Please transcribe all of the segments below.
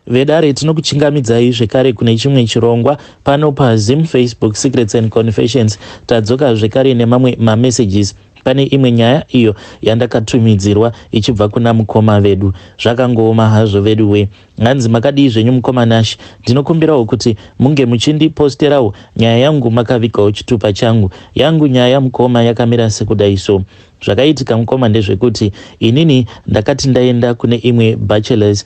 Vedare, tinokuchingamidzai zvekare kune chimwe chirongwa pano paZim Facebook Secrets and Confessions. Tadzoka zvekare nemamwe mamessages. Pane imwe nyaya iyo yandakatumidzirwa ichibva kuna mukoma vedu. Zvakangooma hazvo vedu we. Hanzi, "Makadii zvenyu mukoma Nash? Ndinokumbirawo kuti munge muchindiposterawo nyaya yangu makavigawo chitupa changu. Yangu nyaya mukoma yakamira sekudai so. Zvakaitika mukoma ndezvekuti inini ndakati ndaenda kune imwe bachelors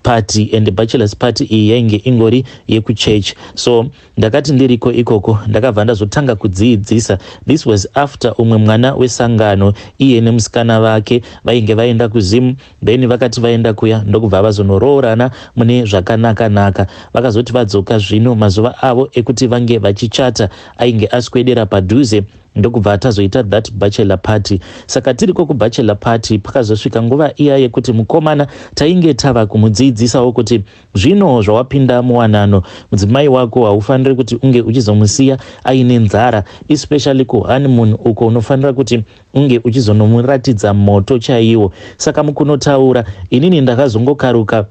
party, and bachelors party iyi yainge ingori yekuchurch. So ndakati ndiriko ikoko, ndakabva ndazotanga kudziidzisa. This was after umwe mwana wesangano, iye nemusikana vake vainge vaenda kuZimu. Then vakati vaenda kuya, ndokubva vazonoroorana mune zvakanaka-naka. Vakazoti vadzoka zvino, mazuva avo ekuti vange vachichata ainge aswedera padhuze, ndokubva tazoita that bachelor party. Saka tiriko kubachelor party, pakazosvika nguva iya yekuti mukomana tainge tava kumudzidzisawo kuti zvino zvawapinda muwanano, mudzimai wako haufaniri kuti unge uchizomusiya aine nzara, especially kuhoneymoon uko unofanira kuti unge uchizonomuratidza moto chaiwo. Saka mukunotaura, inini ndakazongokaruka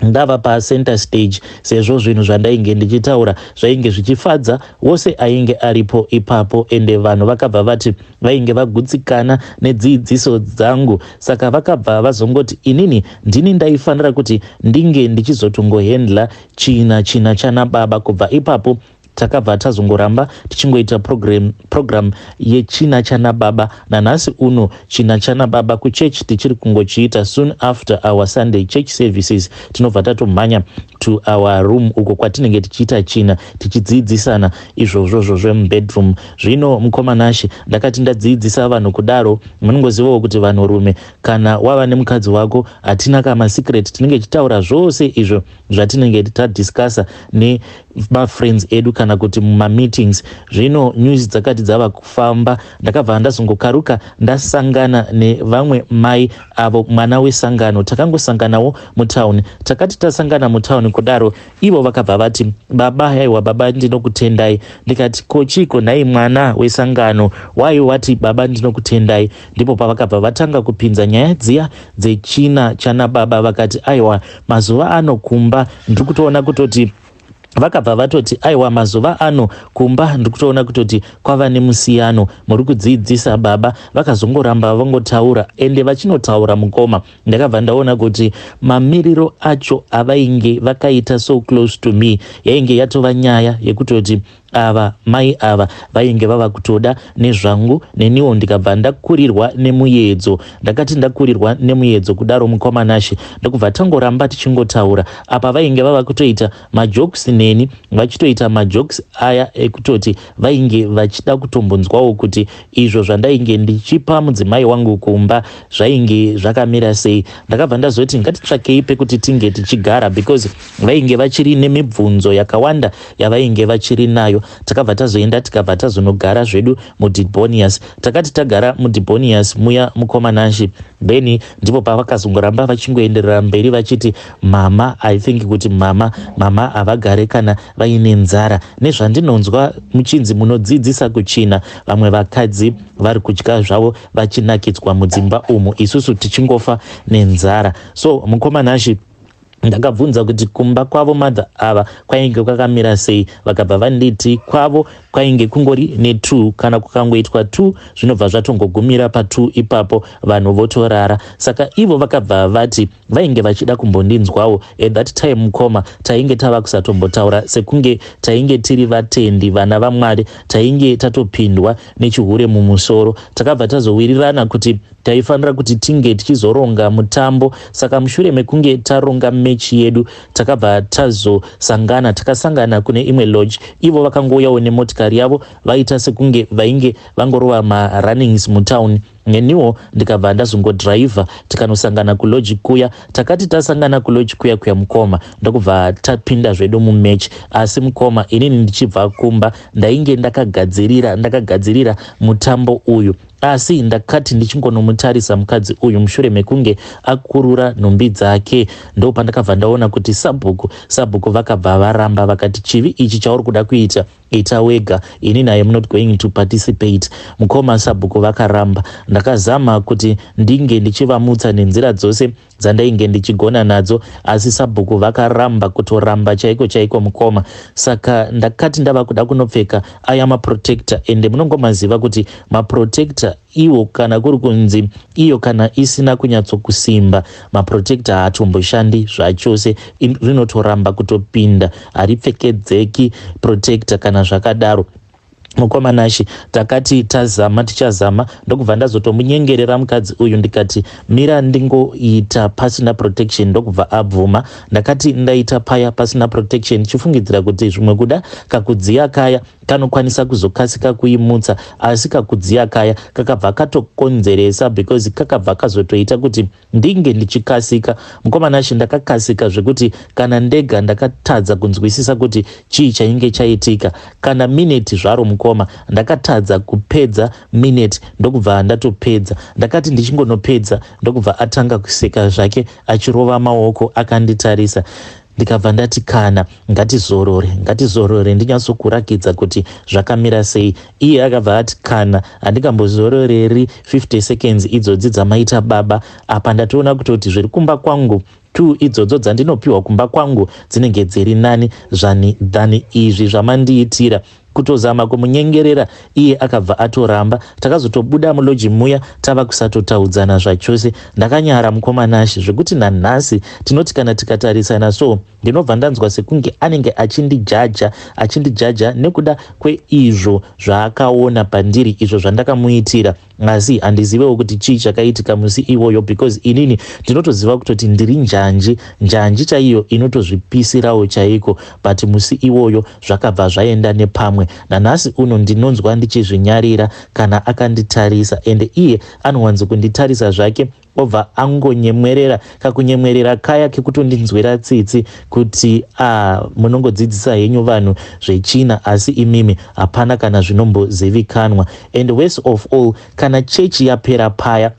ndava pacenter stage, sezvo zvinhu zvandainge ndichitaura zvainge zvichifadza wose ainge aripo ipapo. Ende vanhu vakabva vati vainge vagutsikana nedzidziso dzangu. Saka vakabva vazongoti inini ndini ndaifanira kuti ndinge ndichizotongohandla china china chana baba. Kubva ipapo takabva tazongoramba tichingoita program yechina chana baba. Nanhasi uno china chana baba kuchechi tichiri kungochiita. Soon after our Sunday church services, tinobva tatomhanya to our room uko kwatinenge tichiita china, tichidzidzisana izvozvozvo zvemubedroom. Zvino mukoma Nashe, ndakati ndadzidzisa vanhu kudaro, munongozivawo kuti vanhurume, kana wava nemukadzi wako, hatina kamasecret. Tinenge tichitaura zvose izvo zvatinenge tadiscussa nemafriends edu kana kuti mumameetings. Zvino news dzakati dzava kufamba, ndakabva ndazongokaruka ndasangana nevamwe mai avo, mwana wesangano. Takangosanganawo mutauni. Takati tasangana mutauni kudaro, ivo vakabva vati, "Baba, aiwa baba, ndinokutendai." Ndikati, "Kochiko nhai mwana wesangano? Wai wati baba ndinokutendai?" Ndipo pavakabva vatanga kupinza nyaya dziya dzechina chana baba. Vakati, "Aiwa, mazuva ano kumba ndiri kutoona kutoti," vakabva vatoti, "Aiwa, mazuva ano kumba ndiri kutoona kutoti kwava nemusiyano. Muri kudzidzisa baba." Vakazongoramba vangotaura, ende vachinotaura mukoma, ndakabva ndaona kuti mamiriro acho avainge vakaita so close to me, yainge yatova nyaya yekutoti ava mai ava vainge vava kutoda nezvangu. Neniwo ndikabva ndakurirwa nemuedzo. Ndakati ndakurirwa nemuedzo kudaro mukoma Nashe, ndokubva tangoramba tichingotaura. Apa vainge vava kutoita majokes neni, vachitoita majokes aya ekutoti vainge vachida kutombonzwawo kuti izvo zvandainge ndichipa mudzimai wangu kumba zvainge zvakamira sei. Ndakabva ndazoti ngatitsvakei pekuti tinge tichigara, because vainge vachiri nemibvunzo yakawanda yavainge vachiri nayo. Takabva tazoenda, tikabva tazonogara zvedu muDebonairs. Takati tagara muDebonairs muya mukoma Nashe, then ndipo pavakazongoramba vachingoenderera mberi vachiti, "Mama, I think kuti mama havagare kana vaine nzara. Nezvandinonzwa muchinzi munodzidzisa kuchina, vamwe vakadzi vari kudya zvavo vachinakidzwa mudzimba umu, isusu tichingofa nenzara." So mukoma Nashe, ndakabvunza kuti kumba kwavo madha ava kwainge kwakamira sei. Vakabva vanditi kwavo kwainge kungori ne2. Kana kukangoitwa 2, zvinobva zvatongogumira pa2 ipapo, vanhu votorara. Saka ivo vakabva vati vainge vachida kumbondinzwawo. At that time mukoma, tainge tava kusatombotaura sekunge tainge tiri vatendi, vana vaMwari. Tainge tatopindwa nechihure mumusoro. Takabva tazowirirana kuti taifanira kuti tinge tichizoronga mutambo. Saka mushure mekunge taronga mechi yedu, takabva tazosangana. Takasangana kune imwe lodge. Ivo vakangouyawo nemotikari yavo, vaita sekunge vainge vangorova marunnings mutauni. Neniwo ndikabva ndazongodhiraivha, tikanosangana kulodge kuya. Takati tasangana kulodge kuya kuya mukoma, ndokubva tapinda zvedu mumatch. Asi mukoma, inini ndichibva kumba ndainge ndakagadzirira, ndakagadzirira mutambo uyu. Asi ndakati ndichingonomutarisa mukadzi uyu mushure mekunge akurura nhumbi dzake, ndo pandakabva ndaona kuti sabhuku vakabva varamba. Vakati, "Chivi ichi chauri kuda kuita, ita wega. Inini I am not going to participate." Mukoma, sabhuku vakaramba. Ndakazama kuti ndinge ndichivamutsa nenzira dzose dzandainge ndichigona nadzo asi sabhuku vakaramba kutoramba chaiko chaiko mukoma. Saka ndakati ndava kuda kunopfeka aya maprotector ende munongomaziva kuti maprotector iwo kana kuri kunzi iyo kana isina kunyatsokusimba maprotector haatomboshandi zvachose rinotoramba kutopinda haripfekedzeki protector kana zvakadaro. Mukoma Nashe takati tazama tichazama ndokubva ndazotomunyengerera mukadzi uyu ndikati mira ndingoita pasina protection ndokubva abvuma. Ndakati ndaita paya pasina protection chifungidzira kuti zvimwe kuda kakudziya kaya kanokwanisa kuzokasika kuimutsa asi kakudziya kaya kakabva katokonzeresa because kakabva kazotoita kuti ndinge ndichikasika. Mukoma Nashe ndakakasika zvekuti kana ndega ndakatadza kunzwisisa kuti chii chainge chaitika. Kana minute zvaro mukoma ndakatadza kupedza minute ndokubva ndatopedza. Ndakati ndichingonopedza ndokubva atanga kuseka zvake achirova maoko akanditarisa. Ndikabva ndati kana ngatizorore ngatizorore ndinyatsokurakidza kuti zvakamira sei. Iye akabva ati kana handingambozororeri 50 seconds idzodzi dzamaita baba apa ndatoona kutoti zviri kumba kwangu 2 idzodzo dzandinopiwa kumba kwangu dzinenge dziri nani zvani than izvi zvamandiitira. Kutozama kumunyengerera iye akabva atoramba. Takazotobuda muloji muya tava kusatotaudzana zvachose. Ndakanyara mukoma Nashe zvekuti nanhasi tinoti kana tikatarisana so ndinobva ndanzwa sekunge anenge achindijaja achindijaja nekuda kweizvo zvaakaona pandiri izvo zvandakamuitira. Asi handizivewo kuti chii chakaitika musi iwoyo because inini ndinotoziva kutoti ndiri njanji, njanji chaiyo inotozvipisirawo chaiko but musi iwoyo zvakabva zvaenda nepamwe. Nanhasi uno ndinonzwa ndichizvinyarira kana akanditarisa ende iye anowanzo kunditarisa zvake obva angonyemwerera kakunyemwerera kaya kekutondinzwira tsitsi kuti ah munongodzidzisa henyu vanhu zvechina asi imimi hapana kana zvinombozivikanwa. And worse of all kana chechi yapera paya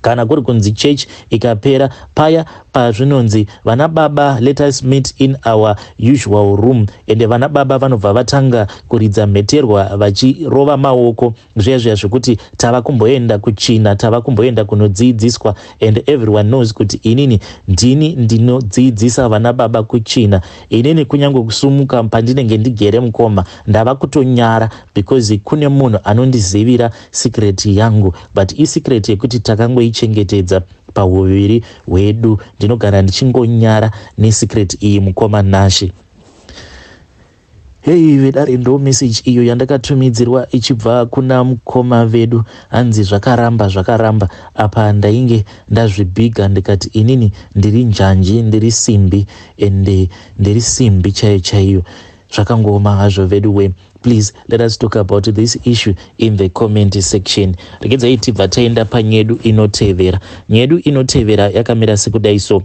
kana kuri kunzi church ikapera paya pazvinonzi vana baba let us meet in our usual room ende vana baba vanobva vatanga kuridza mheterwa vachirova maoko zviya zviya zvekuti tava kumboenda kuchina tava kumboenda kunodziidziswa and everyone knows kuti inini ndini ndinodziidzisa vana baba kuchina. Inini kunyange kusumuka pandinenge ndigere mukoma ndava kutonyara because kune munhu anondizivira secret yangu but isecret yekuti takangoichengetedza pahuviri hwedu. Ndinogara ndichingonyara nesecret iyi mukoma Nashe. Hey vedare ndo message iyo yandakatumidzirwa ichibva kuna mukoma vedu hanzi zvakaramba zvakaramba apa ndainge ndazvibhiga ndikati inini ndiri njanji ndiri simbi ende ndiri simbi chaiyo chaiyo zvakangooma hazvo vedu we please let us talk about this issue in the comment section regedzai tibva taenda panyedu inotevera nyedu inotevera yakamira sekudai so.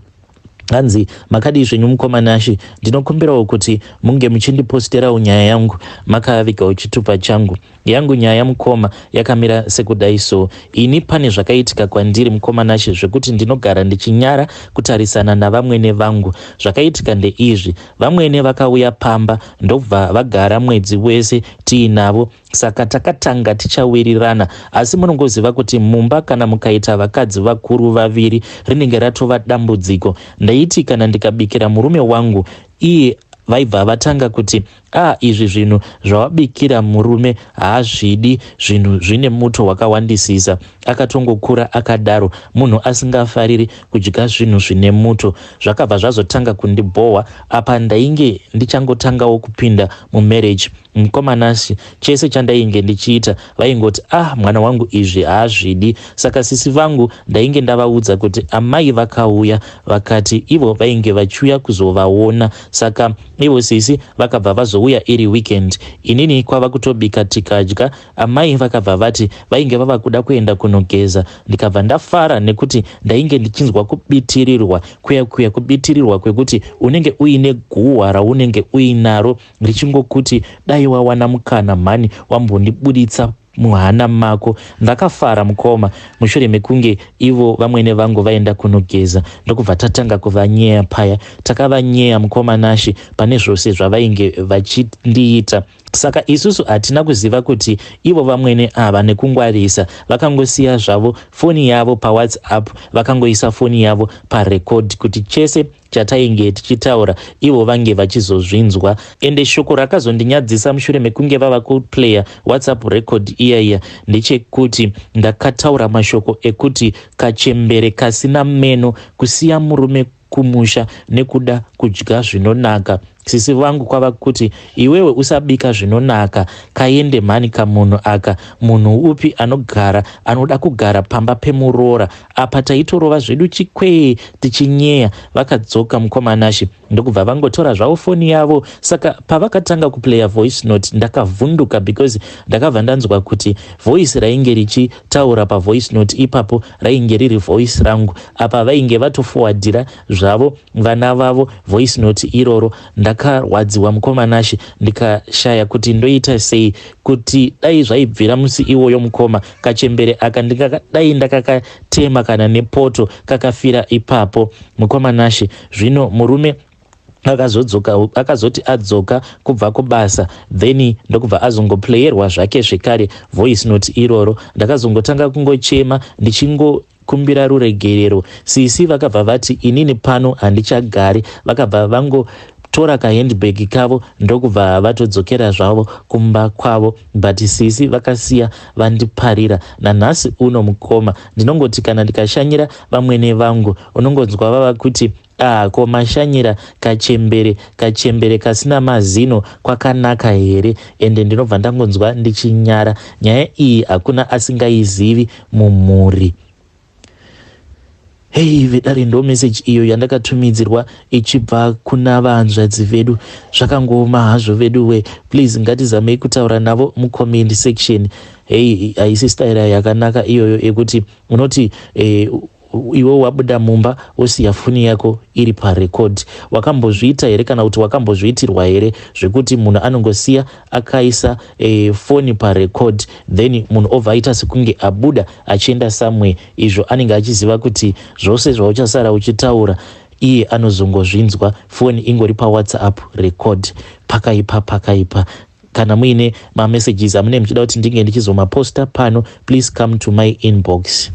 Hanzi makadii zvenyu mukoma Nashy ndinokumbirawo kuti munge muchindiposterawo nyaya yangu makavigawo chitupa changu. Yangu nyaya mukoma yakamira sekudai so ini pane zvakaitika kwandiri mukoma Nashy zvekuti ndinogara ndichinyara kutarisana navamwene vangu. Zvakaitika ndeizvi vamwene vakauya pamba ndobva vagara mwedzi wese tiinavo Saka takatanga tichawirirana asi munongoziva kuti mumba kana mukaita vakadzi vakuru vaviri rinenge ratova dambudziko. Ndaiti kana ndikabikira murume wangu iye vaibva vatanga kuti ah izvi zvinhu zvawabikira murume haazvidi zvinhu zvine muto wakawandisisa. Akatongokura akadaro munhu asingafariri kudya zvinhu zvine muto. Zvakabva zvazotanga kundibhohwa apa ndainge ndichangotangawo kupinda mumarriage. Mukoma Nashy chese chandainge ndichiita vaingoti ah mwana wangu izvi haazvidi saka sisi vangu ndainge ndavaudza kuti amai vakauya vakati ivo vainge vachiuya kuzovaona saka ivo sisi vakabva vazouya iri weekend inini kwava kutobika tikadya amai vakabva vati vainge vava kuda kuenda kunogeza ndikabva ndafara nekuti ndainge ndichinzwa kubitirirwa kuya kuya kubitirirwa kwekuti unenge uine guhwa raunenge uinaro richingokuti dai wawana mukana mhani wambondibuditsa muhana mako. Ndakafara mukoma mushure mekunge ivo vamwene vangu vaenda kunogeza ndokubva tatanga kuvanyeya paya. Takavanyeya mukoma Nashy pane zvose zvavainge vachindiita. Saka isusu hatina kuziva kuti ivo vamwene ava nekungwarisa vakangosiya zvavo foni yavo paWhatsApp, vakangoisa foni yavo parecord kuti chese chatainge tichitaura ivo vange vachizozvinzwa. Ende shoko rakazondinyadzisa mushure mekunge vava kuplayer WhatsApp record iya iya ndechekuti ndakataura mashoko ekuti kachembere kasina meno kusiya murume kumusha nekuda kudya zvinonaka. Sisi vangu kwava kuti iwewe usabika zvinonaka kaende mhani kamunhu aka munhu upi anogara anoda kugara pamba pemuroora apa taitorova zvedu chikwee tichinyeya vakadzoka mukoma Nashe ndokubva vangotora zvavo foni yavo saka pavakatanga kuplaya voice note ndakavhunduka because ndakabva ndanzwa kuti voice rainge richitaura pavoice note ipapo rainge riri voice rangu apa vainge vatofowadhira zvavo vana vavo voice note iroro ndakarwadziwa mukoma Nashe ndikashaya kuti ndoita sei kuti dai zvaibvira musi iwoyo mukoma kachembere aka ndikadai ndakakatema kana nepoto kakafira ipapo mukoma Nashe zvino murume akazodzoka akazoti adzoka kubva kubasa then ndokubva azongoplayerwa zvake zvekare voice note iroro ndakazongotanga kungochema ndichingo kumbira ruregerero sisi vakabva vati inini pano handichagari vakabva vangotora kahandbag kavo ndokubva vatodzokera zvavo kumba kwavo but sisi vakasiya vandiparira nanhasi uno mukoma ndinongoti kana ndikashanyira vamwene vangu unongonzwa vava kuti Ah, ko mashanyira kachembere kachembere kasina mazino kwakanaka here? Ende ndinobva ndangonzwa ndichinyara. Nyaya iyi hakuna asingaizivi mumhuri. Hei vedare ndo message iyo yandakatumidzirwa ichibva kuna vahanzvadzi vedu. Zvakangooma hazvo veduwe. Please ngatizamei kutaura navo mucomment section. Hei haisi style yakanaka iyoyo yekuti unoti eh, iwe wabuda mumba wosiya foni yako iri parecord wakambozviita here kana kuti wakambozviitirwa here zvekuti munhu anongosiya akaisa e, foni parecord then munhu obva aita sekunge abuda achienda somewhere izvo anenge achiziva kuti zvose zvauchasara uchitaura iye anozongozvinzwa foni ingori pawhatsapp record pakaipa pakaipa kana muine mamessages amunenge muchida kuti ndinge ndichizomaposta pano please come to my inbox.